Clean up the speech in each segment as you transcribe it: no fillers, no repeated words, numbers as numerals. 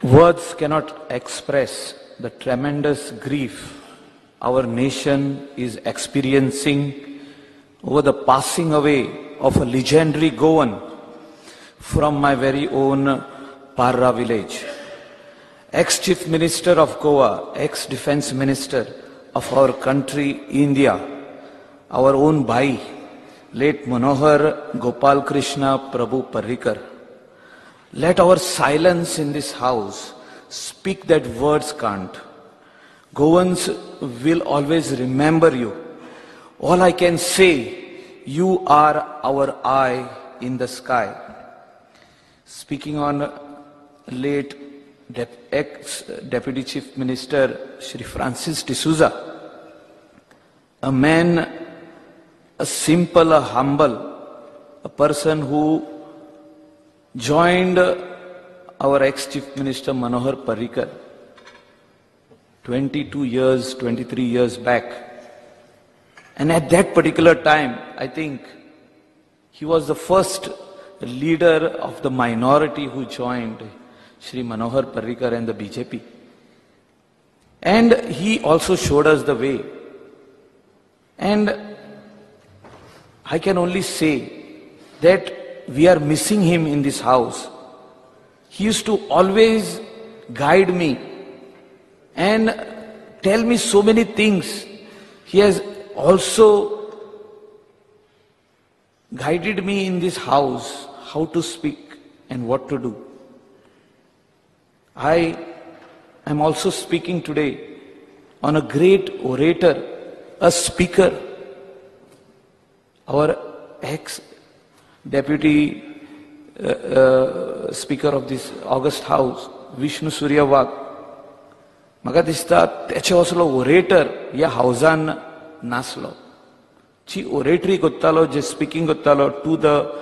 Words cannot express the tremendous grief our nation is experiencing over the passing away of a legendary Goan from my very own Parra village. Ex-Chief Minister of Goa, ex-Defense Minister of our country, India, our own bhai, late Manohar Gopal Krishna Prabhu Parrikar. Let our silence in this house speak that words can't. Goans will always remember you. All I can say, you are our eye in the sky. Speaking on late ex-Deputy Chief Minister Shri Francis D'Souza, a man, a simple, a humble, a person who joined our ex-Chief Minister Manohar Parrikar 22 years, 23 years back. And at that particular time, I think he was the first leader of the minority who joined Shri Manohar Parrikar and the BJP. And he also showed us the way. And I can only say that we are missing him in this house. He used to always guide me and tell me so many things. He has also guided me in this house, how to speak and what to do. I am also speaking today on a great orator, a speaker, our ex-deputy speaker of this august house, Vishnu Surya Wagh. म्हाका दिसता तेचे असलो orator ह्या हावजान नासलो. जी oratory करतालो, जे speaking करतालो, to the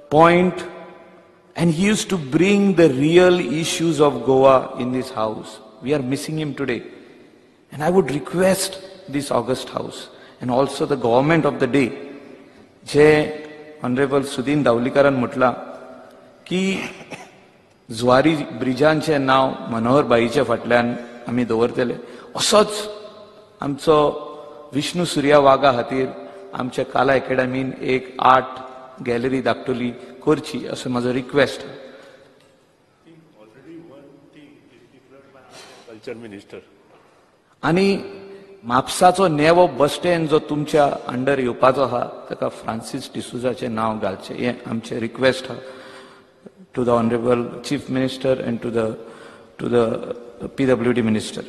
point, and he used to bring the real issues of Goa in this house. We are missing him today. And I would request this august house and also the government of the day, J honourable Sudin दावलीकारान म्हटलां की जुवारी ब्रिजांचें नांव मनोहर भाईच्या फाटल्यान आमी दवरतले, असोच आमचो विष्णू सुर्या वाघा खातीर आमच्या काला एकेडमीन एक आर्ट गॅलरी धाकटुली करची असो म्हजो रिक्वेस्ट. Culture minister. आनी म्हापसाचो नेवो बस स्टँड जो तुमच्या अंडर येवपाचो आहा ताका फ्रांसीस डिसुजाचें नांव घालचें, हें आमचें रिक्वेस्ट आहा to the honourable chief minister and to the PWD minister.